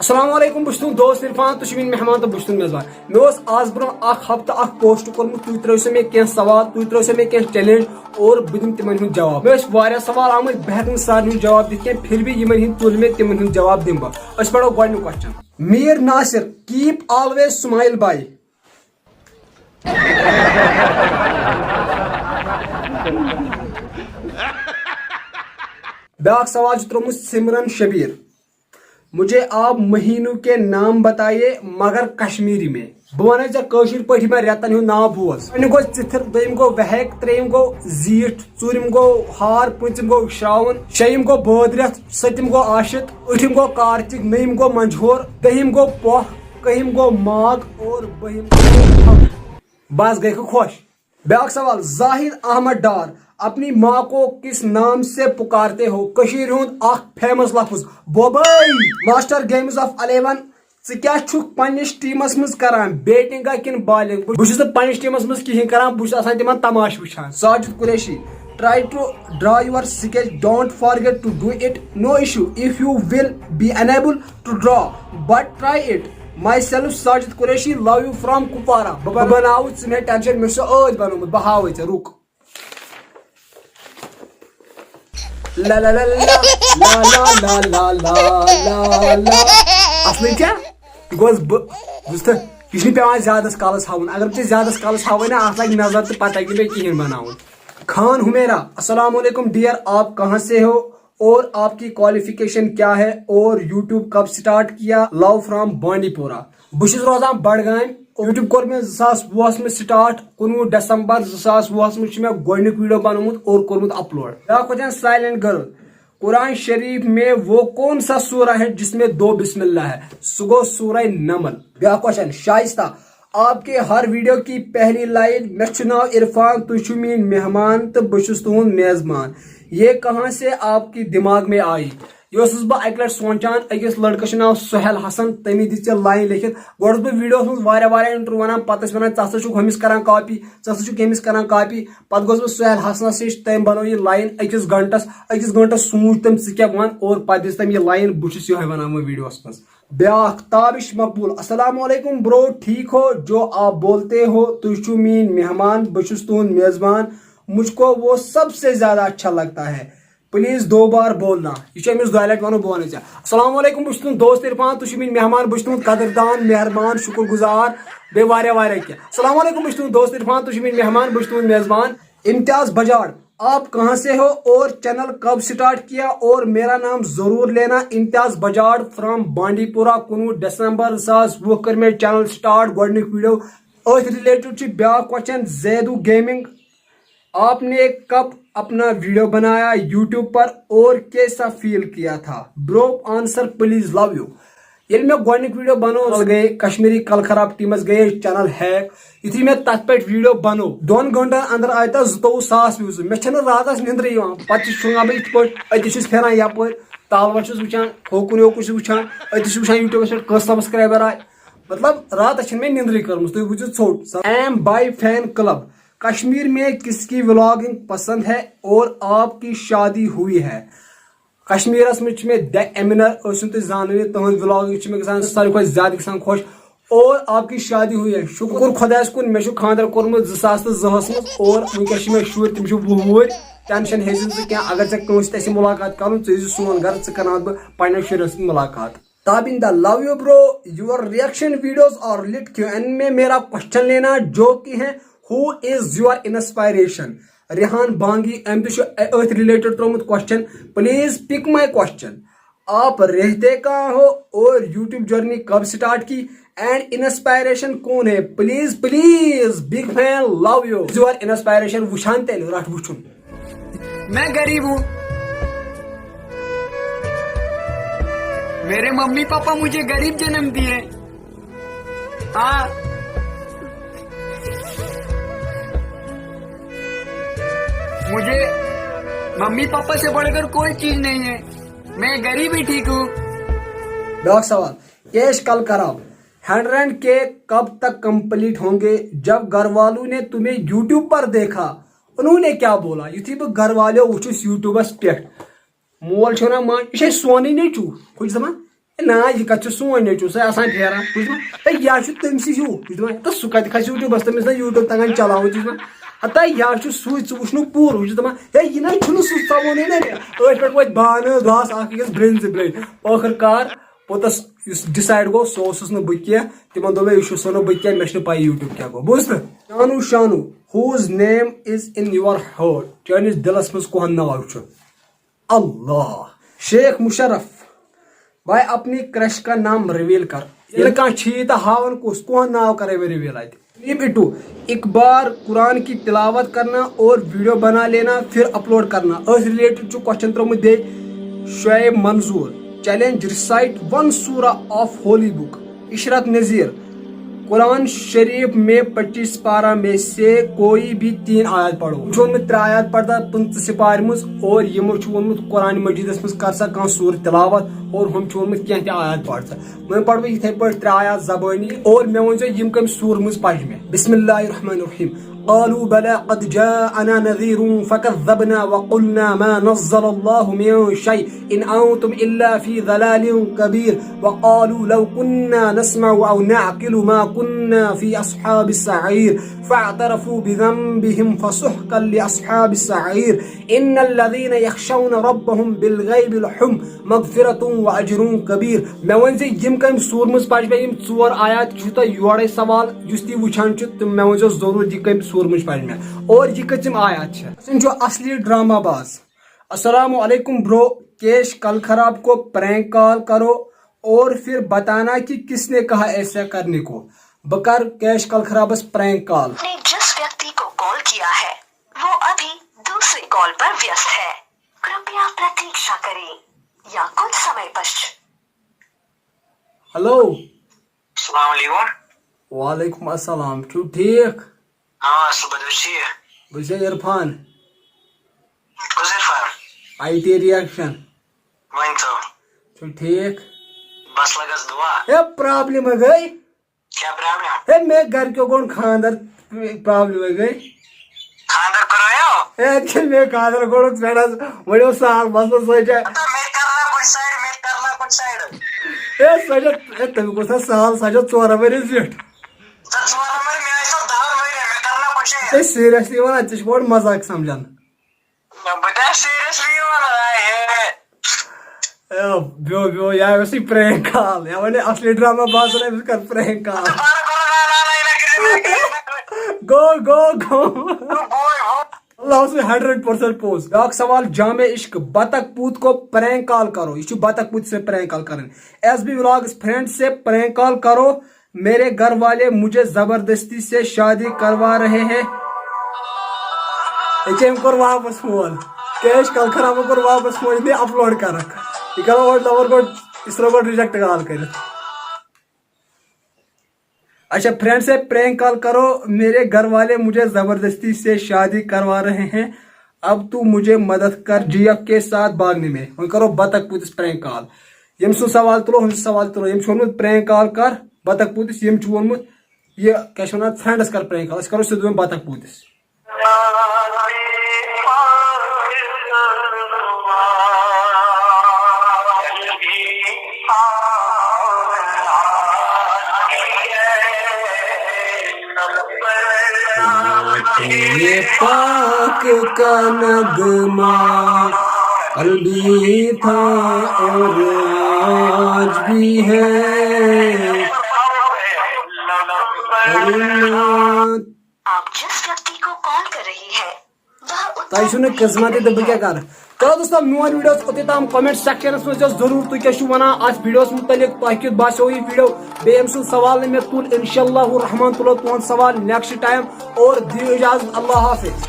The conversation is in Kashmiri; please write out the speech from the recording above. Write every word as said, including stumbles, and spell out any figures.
السلام علیکم، بہٕ چھُس تُہُنٛد دوست عرفان، تُہۍ چھِو میٲنۍ مہمان تہٕ بہٕ چھُس تُہُنٛد میزبان۔ مےٚ اوس آز برونٛہہ اکھ ہفتہٕ اکھ پوسٹ کوٚرمُت، تُہۍ ترٲیِو سا مےٚ کینٛہہ سوال، تُہۍ ترٲیِو سا مےٚ کینٛہہ چیلنج اور بہٕ دِمہٕ تِمن ہُنٛد جواب۔ مےٚ ٲسۍ واریاہ سوال آمٕتۍ، بہٕ ہٮ۪کہٕ نہٕ سارنٕے ہُنٛد جواب دِتھ کینٛہہ، پھر بھی یِمن ہُنٛد تُل مےٚ، تِمن ہُنٛد جواب دِمہٕ بہٕ۔ أسۍ پرو گۄڈٕنیُک کوسچن۔ میٖر ناصر، keep always smile bye۔ بیٛاکھ سوال چھُ ترٛوومُت سمرن شبیر۔ مجھے آپ مہینوں کے نام بتائیے مگر کشمیری میں۔ بہٕ وَنَے ژےٚ کٲشِر پٲٹھۍ یِمَن رٮ۪تَن ہُنٛد ناو بوز۔ گۄڈٕنیُک گوٚو ژِتھِر، دوٚیِم گوٚو وہیک، ترٛیٚیِم گوٚو زیٖٹھ، ژوٗرِم گوٚو ہار، پوٗنٛژِم گوٚو شراوُن، شیٚیِم گوٚو بٲدرٮ۪تھ، سٔتِم گوٚو آشِت، ٲٹھِم گوٚو کارتِک، نٔیِم گوٚو منجھور، دٔہِم گوٚو پۄہ، کٔہِم گوٚو ماگ اور بٔہِم گوٚو پھَکھ۔ بس گٔیکھٕ خۄش۔ بیٛاکھ سوال، زاہد احمد ڈار، اپنی ماں کو کس نام سے پکارتے ہو؟ کٔشیٖرِ ہُنٛد اکھ فیمس لفظ، بوبے۔ ماسٹر گیمز آف الیون، ژٕ کیٛاہ چھُکھ پننِس ٹیمس منٛز کران، بیٹنگا کِنہٕ بالنگ؟ بہٕ چھُس نہٕ پننِس ٹیمس منٛز کِہیٖنۍ کران، بہٕ چھُس آسان تِمن تماشہٕ وٕچھان۔ Sajid Qureshi, try to draw your sketch, don't forget to do it, no issue if you will be unable to draw, but try it. Myself, Sajid Qureshi, love you from Kupwara. بہٕ بناوٕ، ژٕ مےٚ ٹینشن، مےٚ چھُ سُہ ٲدۍ بنومُت، بہٕ ہاوَے ژےٚ، رُک۔ لا لا لا لا لا لا لا لا لا۔ اصلٕے چھا؟ یہِ گوٚژھ بہٕ، بوٗزتھٕ، یہِ چھُنہٕ پٮ۪وان زیادَس کالَس ہاوُن۔ اگر بہٕ ژےٚ زیادَس کالَس ہاوَے نا، اَتھ لَگہِ نظر تہٕ پَتہٕ تَگہِ نہٕ مےٚ کِہیٖنۍ بَناوُن۔ خان حمیرا، السلام علیکم ڈیئر، آپ کہاں سے ہو اور آپ کی کوالیفکیشن کیا ہے اور یوٹیوب کب سٹارٹ کیا؟ Love from بانڈی پورہ۔ بہٕ چھُس روزان بڈگامہِ۔ یوٹیوب کوٚر مےٚ زٕ ساس وُہَس منٛز سٹارٹ، کُنوُہ دسمبر زٕ ساس وُہَس منٛز چھُ مےٚ گۄڈٕنیُک ویڈیو بنومُت اور کوٚرمُت اپلوڈ۔ بیٛاکھ question، سائلنٹ گرل، قرآن شریف میں وہ کون سا سورہ ہے جس میں دو بسم اللہ ہے؟ سُہ گوٚو سورہ نمل۔ بیٛاکھ question، شائستہ، آپ کے ہر ویڈیو کی پہلی لائن، مےٚ چھُ ناو عرفان، تُہۍ چھِو میٲنۍ مہمان تہٕ بہٕ چھُس تُہُنٛد میزبان، یہ کہاں سے آپ کی دماغ میں آئی؟ یہِ اوسُس بہٕ اَکہِ لَٹہِ سونٛچان، أکِس لٔڑکَس چھُ ناو سُہیل حسن، تٔمۍ دِژ یہِ لایِن لیکھِتھ۔ گۄڈٕ اوسُس بہٕ ویٖڈیوَس منٛژ واریاہ واریاہ اِنٹرویو وَنان، پَتہٕ ٲسۍ وَنان، "ژٕ ہسا چھُکھ ہُمِس کران کاپی، ژٕ ہسا چھُکھ ییٚمِس کران کاپی۔" پَتہٕ گوٚژھ بہٕ سُہیل حسنَس نِش، تٔمۍ بَنٲو یہِ لایِن أکِس گھنٹَس، أکِس گھنٹَس سوٗنٛچ تٔمۍ ژٕ کیٛاہ وَن، اور پَتہٕ دِژ تٔمۍ یہِ لایِن، بہٕ چھُس یِہوٚے وَنان وۄنۍ ویٖڈیوَس منٛز۔ بیٛاکھ، تابش مقبول، السلام علیکم برو، ٹھیک ہو؟ جو آپ بولتے ہو، تُہۍ چھِو میٛٲنۍ مہمان، بہٕ چھُس تُہُنٛد میزبان، مجھ کو وہ سب سے زیادہ اچھا لگتا ہے۔ پلیز دو بار بولنا۔ یہِ چھُ أمِس دۄیہِ لٹہِ وَنُن، بہٕ وَنہٕ ژےٚ۔ السلام علیکم، بہٕ چھُس تُہُنٛد دوست عرفان، تُہۍ چھِو میٲنۍ مہمان، بہٕ چھُس تُہُنٛد قدردان، مہربان، شُکُر گُزار، بیٚیہِ واریاہ واریاہ کینٛہہ۔ السلام علیکم، بہٕ چھُس تُہُنٛد دوست عرفان، تُہۍ چھِو میٲنۍ مہمان، بہٕ چھُس تُہُنٛد میزبان۔ امتیاز بجاڑ، آپ کہاں سے ہو اور چینل کب سٹارٹ کیا اور میرا نام ضرور لینا۔ امتیاز بجاڑ فرام بانڈی پورہ، کُنوُہ دسمبر زٕ ساس وُہ کٔر مےٚ چینل سٹارٹ، گۄڈٕنیُک ویڈیو۔ أتھۍ رِلیٹڈ چھُ بیٛاکھ کوسچن، زیدو گیمنگ، آپ نے کب اپنا ویڈیو بنایا یوٹیوب پر اور کیسا فیل کیا تھا؟ برو، آنسر پلیز، لو یو۔ ییٚلہِ مےٚ گۄڈٕنیُک ویڈیو بنوو، گٔے کشمیری کل خراب ٹیمس گٔے چینل ہیک۔ یُتھُے مےٚ تتھ پٮ۪ٹھ ویڈیو بنوو، دۄن گٲنٹن اندر آیہِ تتھ زٕتووُہ ساس ویوز۔ مےٚ چھنہٕ راتس نیندرٕے یِوان، پتہٕ چھُس شۄنٛگان بہٕ یِتھ پٲٹھۍ، أتی چھُس پھیران یپٲرۍ، تالوس چھُس وٕچھان، ہوکُن یوکُن چھُس وٕچھان، أتی چھُس وٕچھان یوٹیوبس پٮ۪ٹھ کٔژ سبسکرایبر آے۔ مطلب، راتس چھنہٕ مےٚ نیندرٕے کٔرمٕژ، تُہۍ بوٗزِو ژھوٚٹ۔ ایم باے فین کلب، کشمیر میں کس کی ولاگنگ پسند ہے اور آپ کی شادی ہوئی ہے؟ کشمیرس منٛز چھِ مےٚ دَ ایمنر، ٲسِو تُہۍ زانٲنی، تُہنٛز ولاگنگ چھِ مےٚ گژھان ساروی کھۄتہٕ زیادٕ گژھان خۄش۔ اور آپ کی شادی ہوئی ہے، شُکر خۄدایس کُن، مےٚ چھُ خانٛدر کوٚرمُت زٕ ساس تہٕ زٕہَس منٛز اور وٕنکیٚس چھِ مےٚ شُرۍ، تِم چھِ وُہ وُہٕرۍ۔ ٹینشن ہیٚیہِ زِ ژٕ کینٛہہ، اگر ژےٚ کٲنٛسہِ تہِ آسہِ مُلاقات کرُن، ژٕ یی زِ سون گرٕ، ژٕ کرناوتھ بہٕ پننٮ۪ن شُرٮ۪ن سۭتۍ مُلاقات۔ تابندہ، love you bro, your reaction videos are lit, کیوں ان میں میرا کوسچن لینا جو کہ ہے، who is your inspiration؟ Rehan بانگی، أمۍ تہِ چھُ أتھۍ رِلیٹڈ ترٛوومُت question, please pick my question, آپ رہتے کہاں ہو اور یوٹیوب جرنی کب سٹارٹ کی اینڈ انسپائریشن کون ہے؟ Please please, big fan, love you. Your inspiration وٕچھان تیٚلہِ رٹھ وٕچھُن۔ میں غریب ہوں، میرے ممی پاپا مجھے غریب جنم دیے۔ ہاں، مجھے ممی پاپا سے بڑھ کر کوئی چیز نہیں ہے، میں غریب ہی ٹھیک ہوں۔ بیٛاکھ سوال، کیش کل کرو، ہنڈریڈ کے کب تک کمپلیٹ ہوں گے؟ جب گھر والوں نے تمہیں یوٹیوب پر دیکھا، انہوں نے کیا بولا؟ یُتھُے بہٕ گھر والٮ۪و وٕچھُس یوٹیوبس پٮ۪ٹھ، مول چھُ ونان، مان، یہِ چھُ اَسہِ سونُے نیٚچوٗ، ہُہ چھُ دپان، نہ، یہِ کَتہِ چھُ سون نیٚچوٗ، سُہ آسان پھیران، بوٗزتھا؟ ہے، یہِ ہا چھُ تٔمۍ سٕے ہیوٗ، بوٗزتھا؟ تہٕ سُہ کَتہِ کھسہِ YouTubeَس، تٔمِس نہ YouTube تَگان چلاوُن، بوٗزتھا؟ ہتا، یہِ ہا چھُ سُے، ژٕ وٕچھ نہٕ پوٗرٕ، بوٗزتھا؟ ہے، یہِ نہ چھُنہٕ سُہ، ژٕ ووٚنُے نہ مےٚ۔ أتھۍ پٮ۪ٹھ وٲتۍ بانہٕ، گاسہٕ اَکھ أکِس برٛنٛزِ برٛنٛزِ۔ ٲخٕر کار پوٚتُس یُس decide گوٚو، سُہ اوسُس نہٕ بہٕ کینٛہہ۔ تِمن دوٚپ مےٚ، "یہِ چھُ سُہ نہٕ بہٕ کینٛہہ، مےٚ چھُنہٕ پَیی YouTube کیٛاہ گوٚو۔" بوٗزتھا؟ شانو، شانو، whose name is in your heart؟ چٲنِس دِلس منٛز کُہُنٛد ناو چھُ؟ اللہ۔ شیخ مشرف، بھائی، اپنی کرش کا نام ریویل کر۔ ییٚلہِ کانٛہہ چھُ یہِ تہٕ ہاوان کُس، کُہُنٛد ناو کرے بہٕ ریویل اَتہِ؟ ٹیپ اِٹو، ایک بار قرآن کی تلاوت کرنا اور ویڈیو بنا لینا، پھر اپلوڈ کرنا۔ أتھۍ related چھُ question ترٛوومُت بیٚیہِ شعیب منظور۔ Challenge: recite one surah of holy book۔ عشرت نذیر، قرآن شریف میں پچیس پارہ میں سے کوئی بھی تین آیات پڑھو۔ چھُ ووٚنمُت ترٛےٚ آیات پَر تہٕ پٕنٛژٕہ سپارِ منٛز، اور یِمو چھُ ووٚنمُت قرآن مجیدس منٛز کر سا کانٛہہ سورہ تلاوت، اور ہُم چھِ ووٚنمُت کینٛہہ تہِ آیات پَر ژٕ۔ وۄنۍ پَرٕ بہٕ یِتھَے پٲٹھۍ ترٛےٚ آیات زبٲنی، اور مےٚ ؤنۍ زیو یِم کَمہِ سورٕ منٛز پَرِ مےٚ۔ بسم اللہ الرحمن الرحیم۔ قالوا بلى قد جاءنا نذير فكذبنا وقلنا ما نزل الله من شيء إن أنتم إلا في ضلال كبير وقالوا لو كنا نسمع أو نعقل ما كنا في أصحاب السعير فاعترفوا بذنبهم فسحقا لأصحاب السعير إن الذين يخشون ربهم بالغيب لهم مغفرة وأجر كبير۔ مےٚ ؤنۍ زِ یِم کَمہِ سورٕ منٛز پَرِ مےٚ یِم ژور آیات، چھُ تۄہہِ یورَے سوال، یُس تُہۍ وٕچھان چھُ، تہٕ مےٚ ؤنۍ زیو ضروٗر یہِ کَمہِ سورٕ منٛز پَرِ مےٚ۔ اور یہِ کٔژِم آیات چھِ؟ سُہ چھُ اصلی ڈرامہ باز۔ السلام علیکم برو، کیش کل خراب کو پرینک کال کرو اور پھر بتانا کہ کس نے کہا ایسا کرنے کو۔ بہٕ کَرٕ کیش کل خرابس پرینک کال۔ आपने जिस व्यक्ति को कॉल किया है, वो अभी दूसरे कॉल पर व्यस्त है। कृपया प्रतीक्षा करें या कुछ समय पश्चात। ہیلو۔ السلام علیکم۔ وعلیکم السلام، چھُو ٹھیٖک؟ آ، اَصٕل پٲٹھۍ، تُہۍ چھِو ٹھیٖک؟ بہٕ چھُسے عرفان۔ کُس عرفان؟ I T reaction. ؤنۍ تو۔ چھُو ٹھیٖک؟ بس لگس دُعا۔ ہے، پرابلم گٔے۔ کیٛاہ پرابلم؟ ہے، مےٚ گرِکیو کوٚر خانٛدر، پرابلم گٔے۔ خانٛدر کوٚرُے؟ ہے، اَتہِ چھِ مےٚ خانٛدر کوٚرُکھ ژےٚ حظ، وۄنۍ اوس سہل مسلہٕ سۭتۍ۔ ہتا، مےٚ تہِ کر نا کُنہِ سایڈ، مےٚ تہِ کر نا کُنہِ سایڈ۔ ہے، سۄ چھےٚ، ہے، تَمیُک اوس نا سہل، سۄ چھےٚ ژورَن ؤرِین زِٹھ۔ ژےٚ ژورَن ؤرِین، مےٚ ٲسۍ تَتھ دَہَن ؤرِین، مےٚ کر نا کُنہِ سایڈ۔ ہے، seriously وَنان، ژےٚ چھُکھ اورٕ مزاق سمجھان۔ نہ، بہٕ تہِ آسہٕ seriously وَنان، ہے۔ اے، بیو، بیو، یا اوس یہِ prank call، یا وَنے اصلی ڈرامہ باسان، أمِس کر prank call۔ گو، گو، گو۔ اللہ اوس ہنڈریڈ پٔرسنٹ پوٚز۔ بیٛاکھ سوال، جامع عشق، بطخ پوٗت کو prank call کرو۔ یہِ چھُ بطخ پوٗتِس پٮ۪ٹھ prank call کرٕنۍ۔ ایس بی ولاگس، فرینڈ سے prank call کرو، میرے گھر والے مجھے زبردستی سے شادی کروا رہے ہیں۔ ییٚکیٛاہ أمۍ کوٚر واپس فون۔ کیش کل خرابن کوٚر واپس فون، یہِ اپلوڈ کرکھ۔ یہِ کرو اورٕ نمبر گۄڈٕ، أسۍ ترٛاوو گۄڈٕ reject call کٔرِتھ۔ اچھا، فرینڈ سے prank call کرو، میرے گھر والے مجھے زبردستی سے شادی کروا رہے ہیں، اب تو مجھے مدد کر جی ایف کے ساتھ بھاگنے میں۔ وۄنۍ کرو بطخ پوٗتِس prank call۔ ییٚمۍ سُنٛد سوال تُلو، ہُمۍ سُنٛد سوال تُلو۔ ییٚمۍ چھُ ووٚنمُت prank call کر بطخ پوٗتِس، ییٚمۍ چھُ ووٚنمُت یہِ کیٛاہ چھِ وَنان، فرینڈس کر prank call۔ أسۍ کرو سیوٚدُے وۄنۍ بطخ پوٗتِس۔ پاک کا نغمہ کل بھی تھا اور آج بھی ہے۔ آپ جس ویکتی کو کال کر رہی ہے، وہ اتر تۄہہِ چھُو نہٕ نہیں قٕسمَتٕے تہٕ بہٕ کیٛاہ کَرٕ؟ چلو دوستو، میون ویڈیو اوس اوٚتُے تام۔ کمنٹ سیکشنس منٛز یۄس ضروٗر تُہۍ کیٛاہ چھِو وَنان اَتھ ویڈیوَس مُتعلِق، تۄہہِ کیُتھ باسیو یہِ ویڈیو؟ بیٚیہِ أمۍ سُنٛد سوال نہٕ مےٚ تُل، انشاءاللہ الرحمن تُلو تُہُنٛد سوال نیکسٹ ٹایم۔ اور دِیِو اجازت، اللہ حافظ۔